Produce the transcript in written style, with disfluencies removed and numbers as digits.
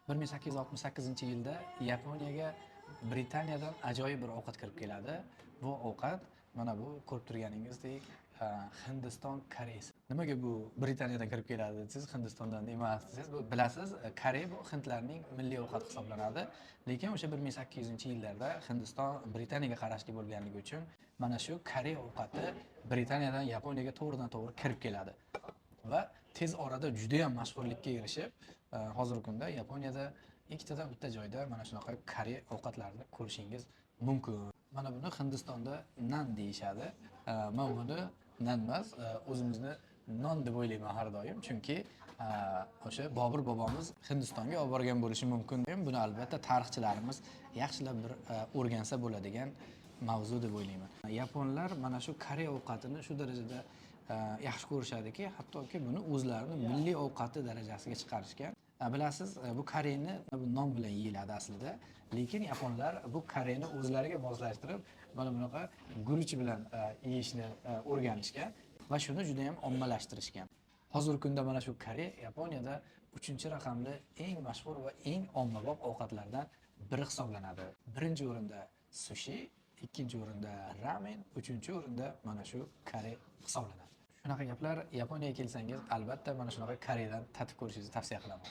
1868-yilda Yaponiyaga Britaniyadan ajoyib bir ovqat kirib keladi. Bu ovqat mana bu ko'rib turganingizdek Hindiston karesi. Nimaga bu Britaniyadan kirib keladi desangiz, Hindistondan emas desangiz, bu bilasiz, kare bu hindlarning milliy ovqati hisoblanadi. Lekin o'sha 1800-yillarda Hindiston Britaniyaga qarashli bo'lganligi uchun mana shu kare ovqati Britaniyadan Yaponiyaga to'g'ridan to'g'ri kirib keladi va tez orada juda ham mashhurlikka erishib, hozirgi kunda Yaponiyada ikkitadan bitta joyda mana shunaqa kare ovqatlarini ko'rishingiz mumkin. Mana buni Hindistonda nan deyishadi. Man buni nan emas, o'zimizni non deb o'ylayman har doim, chunki o'sha Bobur bobomiz Hindistonga olib borgan bo'lishi mumkin. Buni albatta tarixchilarimiz yaxshilab bir o'rgansa bo'ladigan mavzu deb o'ylayman. Yaponlar mana shu kare ovqatini shu darajada yaxshi ko'rishadiki, hattoki buni o'zlarini milliy ovqati darajasiga chiqarishgan. Bilasiz, bu kareni bu non bilan yeyiladi aslida, lekin yaponlar bu kareni o'zlariga moslashtirib, mana bunaqa guruch bilan yeyishni o'rganishgan va shuni juda ham ommalashtirishgan. Hozirgi kunda mana shu kare Yaponiyada uchinchi raqamli eng mashhur va eng ommabop ovqatlardan biri hisoblanadi. Birinchi o'rinda sushi, ikkinchi o'rinda ramen, uchinchi o'rinda mana shu kare hisoblanadi. Shunaqa gaplar. Yaponiyaga kelsangiz, albatta mana shunaqa karedan tatib ko'rishingizni tavsiya qilaman.